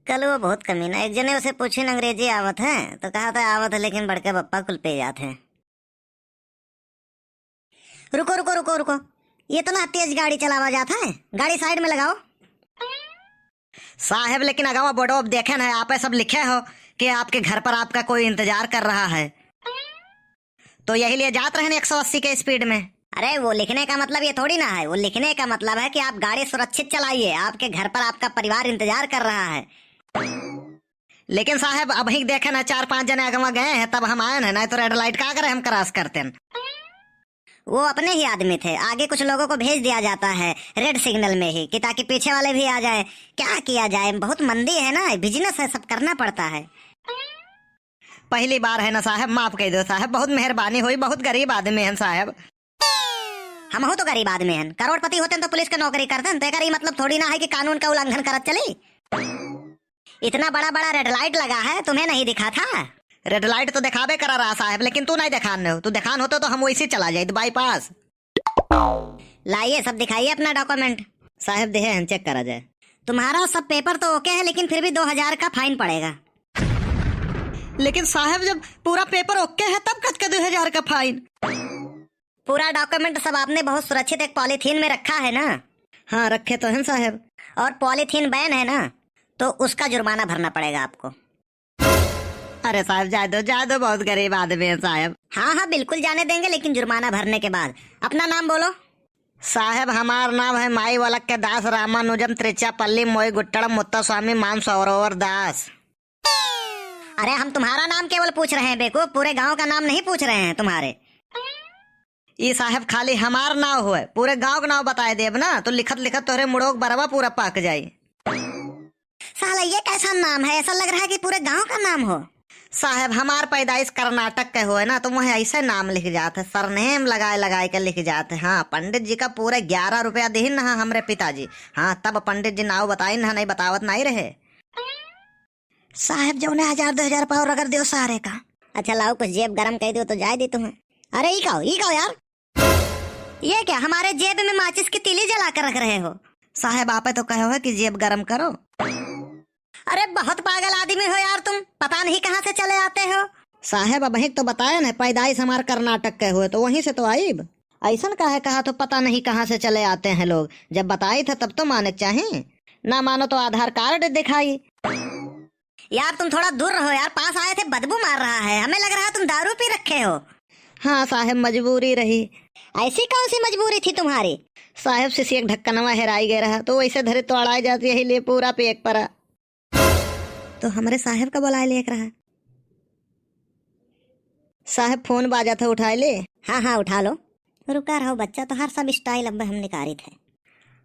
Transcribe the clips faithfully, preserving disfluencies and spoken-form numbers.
कल वो बहुत कमीना, एक जने उसे पूछिन अंग्रेजी आवत है, तो कहा था आवत है, लेकिन बड़के बप्पा कुल पे जात है। रुको, रुको, रुको, रुको, इतना तेज गाड़ी चलावा जात है? गाड़ी side में लगाओ। साहेब, लेकिन अगवा बोर्डो अब देखे न है, आपे सब लिखे हो कि आपके घर पर आपका कोई इंतजार कर रहा है। तो यही लिए जात रहेन एक सौ अस्सी के speed में। अरे, वो लिखने का मतलब ये थोड़ी ना है, वो लिखने का मतलब है कि आप गाड़ी सुरक्षित चलाइए, आपके घर पर आपका परिवार इंतजार कर रहा है। लेकिन साहेब, अबहीं देखे ना, चार पांच जने अगवा गए हैं, तब हम आए हैं, नहीं तो red light का करे हम cross करते हैं। वो अपने ही आदमी थे, आगे कुछ लोगों को भेज दिया जाता है red signal में ही, कि ताकि पीछे वाले भी आ जाए। क्या किया जाए, बहुत मंदी है ना, business है, सब करना पड़ता है। पहली बार है ना साहेब, माफ कह दो साहेब, बहुत मेहरबानी हुई, बहुत गरीब आदमी हैं साहेब। हमहू तो गरीब आदमी हैं, करोड़पति होते तो पुलिस के नौकरी करते, तो एकर ई मतलब थोड़ी ना है कि कानून का उल्लंघन करत चली। इतना बड़ा बड़ा red light लगा है, तुम्हें नहीं दिखा था? Red light तो दिखावे करा रहा साहेब, लेकिन तू नहीं दिखान हो, तू दिखान होतो तो हम वैसे चला जाइत bypass। लाइए, सब दिखाइए अपना document। साहेब देहे हैं, check करा जाए। तुम्हारा सब paper तो OK है, लेकिन फिर भी दो हजार का fine पड़ेगा। लेकिन साहेब, जब पूरा paper OK है, तब कत के दो हजार का fine? पूरा document सब आपने बहुत सुरक्षित एक polythene में रखा है ना? हाँ, रखे तो हैं साहेब। और polythene ban है ना, तो उसका जुर्माना भरना पड़ेगा आपको। अरे साहेब, जाए दो, जाए दो, बहुत गरीब आदमी हैं साहेब। हाँ, हाँ, बिल्कुल जाने देंगे, लेकिन जुर्माना भरने के बाद। अपना नाम बोलो। साहेब, हमार नाम है माई वलक के दास रामानुजम त्रिचापल्ली मोई गुट्टड़म मुत्तास्वामी मानसरोवर दास। अरे, हम तुम्हारा नाम केवल पूछ रहे हैं बेवकूफ, पूरे गांव का नाम नहीं पूछ रहे हैं तुम्हारे। ई साहेब, खाली हमार नाव होए, पूरे गांव के नाव बताए देब ना, तो लिखत लिखत तोहरे मुड़ोक बरवा पूरा पाक जाई। साला, ये कैसा नाम है? ऐसा लग रहा है कि पूरे गांव का नाम हो। साहेब, हमार पैदाइश कर्नाटक के होए ना, तो वह ऐसे नाम लिख जात है, surname लगाए लगाए के लिख जात है। हाँ, पंडित जी का पूरे ग्यारह रुपया दिहिन ना हमरे पिताजी। हाँ, तब पंडित जी नाव बताइन ना, नहीं बतावत नहीं रहे। साहेब, जौने हजार दो हजार पाओ रगड़ दियो सारे का। अच्छा, लाओ, कुछ जेब गरम कइ दियो तो जाए दी तुम्हें। अरे, ई का हो, ई का हो यार? ये क्या, हमारे जेब में माचिस की तीली जला कर रख रहे हो? साहेब, आपे तो कहे हो कि जेब गरम करो। अरे, बहुत पागल आदमी हो यार तुम, पता नहीं कहाँ से चले आते हो। साहेब, अबहीं तो बताए न, पैदाइश हमार कर्नाटक के हुए, तो वहीं से तो आइब। ऐसन काहे कहा तो पता नहीं कहाँ से चले आते हैं लोग, जब बताई था तब तो माने के चाही। ना मानो तो आधार कार्ड दिखाई। यार, तुम थोड़ा दूर रहो यार, पास आए थे, बदबू मार रहा है, हमें लग रहा तुम दारू पी रखे हो। हाँ साहेब, मजबूरी रही। ऐसी कौन सी मजबूरी थी तुम्हारी? साहेब, शीशी एक ढक्कनवा हेराई गए रहा, तो वैसे धरे तो अड़ाए जाती, यही लिए पूरा पैक परा। तो हमरे साहेब का बुलाए लेक रहा। साहेब, फोन बाजा था, उठाए ले। हाँ, हाँ, उठा लो। रुका रहो बच्चा, तोहार सब style अब हम निकारित है।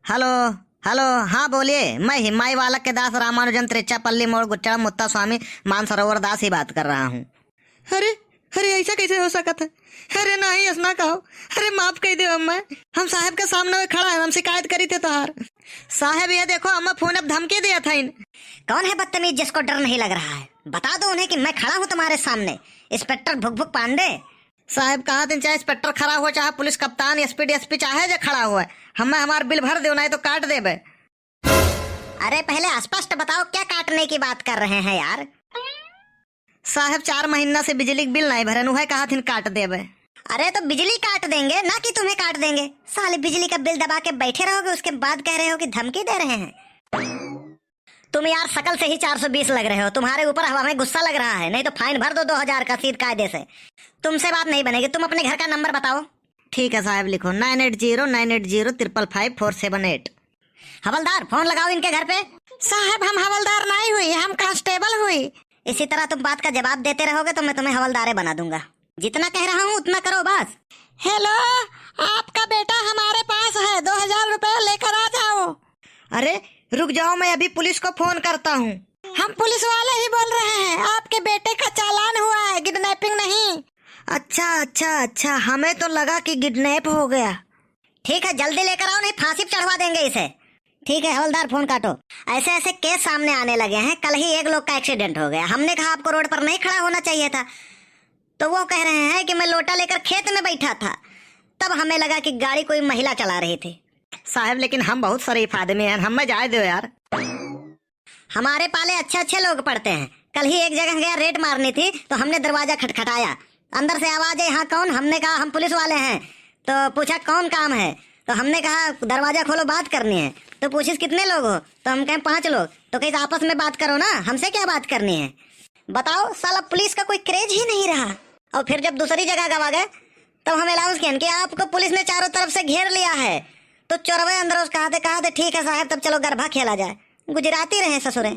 हेलो, हेलो, हाँ बोलिए, मैं ही माई वालक के दास रामानुजन त्रिचापल्ली मोड़ गुच्चा मुत्ता स्वामी मानसरोवर दास ही बात कर रहा हूँ। अरे, अरे, ऐसा कैसे हो सकत है? अरे नहीं, ऐसा ना कहो। अरे माफ कइ दो अम्मा, हम साहेब के सामने में खड़ा है, हम शिकायत करी थे तोहार। साहेब ये देखो अम्मा, फोन अब धमकी दिया था इन। कौन है बदतमीज जिसको डर नहीं लग रहा है? बता दो उन्हें कि मैं खड़ा हूँ तुम्हारे सामने, इंस्पेक्टर भुक भुक पांडे। साहेब कहा दिन चाहे इंस्पेक्टर खड़ा हुआ, चाहे पुलिस कप्तान, एसपी, डीएसपी, चाहे जो खड़ा हुआ, हमें हमार बिल भर दो, नहीं तो काट देबे। अरे पहले स्पष्ट बताओ, क्या काटने की बात कर रहे हैं यार? साहेब, चार महीना से बिजली के बिल नहीं भरन, उहे कहा थिन काट देबे। अरे तो बिजली काट देंगे ना कि तुम्हें काट देंगे। साले बिजली का बिल दबा के बैठे रहोगे, उसके बाद कह रहे हो कि धमकी दे रहे हैं। तुम यार शकल से ही चार सौ बीस लग रहे हो, तुम्हारे ऊपर हमें गुस्सा लग रहा है, नहीं तो फाइन भर दो दो हजार का सीध कायदे से। तुमसे बात नहीं बनेगी, तुम अपने घर का नंबर बताओ। ठीक है साहेब, लिखो nine eight zero nine eight zero triple five four seven eight। हवलदार, फोन लगाओ इनके घर पे। साहेब, हम हवलदार नहीं हुई, हम कांस्टेबल हुई। इसी तरह तुम बात का जवाब देते रहोगे तो मैं तुम्हें हवलदारे बना दूंगा। जितना कह रहा हूँ उतना करो बस। हेलो, आपका बेटा हमारे पास है, दो हजार रुपए लेकर आ जाओ। अरे रुक जाओ, मैं अभी पुलिस को फोन करता हूँ। हम पुलिस वाले ही बोल रहे हैं, आपके बेटे का चालान हुआ है, किडनैपिंग नहीं। अच्छा अच्छा अच्छा, हमें तो लगा कि किडनैप हो गया। ठीक है, जल्दी लेकर आओ, नहीं फांसी पे चढ़वा देंगे इसे। ठीक है हवलदार, फोन काटो। ऐसे ऐसे केस सामने आने लगे हैं, कल ही एक लोग का एक्सीडेंट हो गया, हमने कहा आपको रोड पर नहीं खड़ा होना चाहिए था, तो वो कह रहे हैं कि मैं लोटा लेकर खेत में बैठा था, तब हमें लगा कि गाड़ी कोई महिला चला रही थी। साहेब, लेकिन हम बहुत शरीफ आदमी हैं, हमें जाए दो यार। हमारे पाले अच्छे अच्छे लोग पड़ते हैं। कल ही एक जगह गया, रेड मारनी थी, तो हमने दरवाजा खटखटाया। अंदर से आवाज आई, "हाँ, कौन?" हमने कहा, "हम पुलिस वाले हैं।" तो पूछा, "कौन काम है?" तो हमने कहा, "दरवाजा खोलो, बात करनी है।" तो पूछिस, "कितने लोग हो?" तो हम कहें, "पांच लोग।" तो कहिस, "आपस में बात करो ना, हमसे क्या बात करनी है?" बताओ, साला पुलिस का कोई क्रेज ही नहीं रहा। और फिर जब दूसरी जगह गवा गए, तब हम अनाउंस किहन कि आपको पुलिस ने चारों तरफ से घेर लिया है। तो चोरवे अंदर से कहत है, कहत है, "ठीक है साहब, तब चलो गरबा खेला जाए।" गुजराती रहे ससुरे।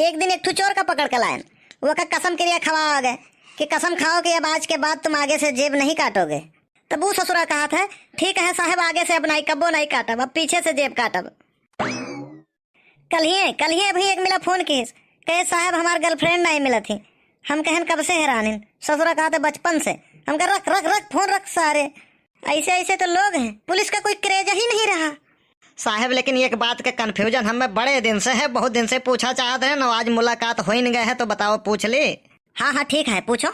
एक दिन एक ठो चोर का पकड़ के लायन, वो का कसम किरिया खवा गए कि कसम खाओ कि अब आज के बाद तुम आगे से जेब नहीं काटोगे। तब वो ससुरा कहत है, "ठीक है साहब, आगे से अब नहीं, कब्बो नहीं काटब, अब पीछे से जेब काटब।" कल ही, कल ही अभी एक मिला फोन किहिस, कहे, "साहब, हमार गर्लफ्रेंड नहीं मिलत ही।" हम कहन, "कब से हैरान हन?" ससुरा कहत है, "बचपन से।" हम कह, "रख, रख, रख, फोन रख सारे।" ऐसे, ऐसे तो लोग हैं, पुलिस का कोई क्रेज ही नहीं रहा। साहब, लेकिन एक बात के कन्फ्यूजन हमें बड़े दिन से है, बहुत दिन से पूछा चाहत है ना, आज मुलाकात होइन गए है, तो बताओ, पूछ ली। हाँ, हाँ, ठीक है, पूछो।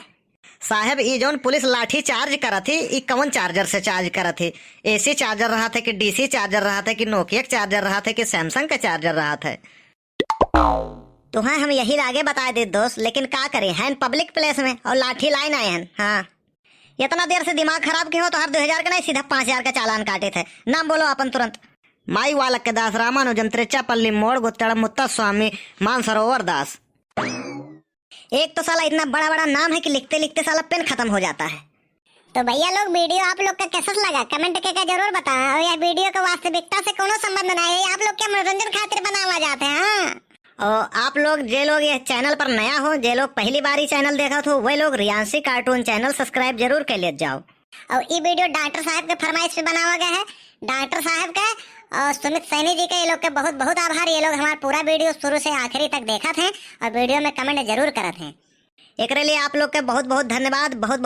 साहब, ई जौन पुलिस लाठी चार्ज करत ही, ई कौन चार्जर से चार्ज करत ही? एसी चार्जर रहत है कि डीसी चार्जर रहत है कि नोकिया के चार्जर रहत है कि सैमसंग के चार्जर रहत है? तुहें हम यही लागे बताए दे दोस्त, लेकिन का करें, हैं पब्लिक प्लेस में और लाठी लाइन आए हैं। हाँ, इतना देर से दिमाग खराब क्यों हो? तो हर दो हजार का नहीं, सीधा पाँच हजार का चालान काटे थे। नाम बोलो अपन तुरंत। माई वालक के दास, रामानुजन, त्रिचापल्ली मोड़, गुत्तड़, मुत्ता स्वामी, मानसरोवर दास। एक तो साला इतना बड़ा बड़ा नाम है कि लिखते लिखते साला पेन खत्म हो जाता है। तो भैया लोग, वीडियो आप लोग का कैसा लगा, कमेंट के, के जरूर बताएं। और यह वीडियो का वास्तविकता से कोनो संबंध ना है, ये आप लोग के मनोरंजन खातिर बनावा जात है। हाँ, और आप लोग, जे लोग ये चैनल पर नया हो, जे लोग पहली बार ही चैनल देखत हो, वह लोग रियांशी कार्टून चैनल सब्सक्राइब जरूर कर लेत जाओ। और ई वीडियो डॉक्टर साहब के फरमाइश पे बनावा गया है। डॉक्टर साहब के और सुमित सैनी जी के, ये लोग के बहुत बहुत आभार। ये लोग हमारा पूरा वीडियो शुरू से आखिरी तक देखत हैं और वीडियो में कमेंट जरूर करत हैं। एकरे लिए आप लोग के बहुत बहुत धन्यवाद। बहुत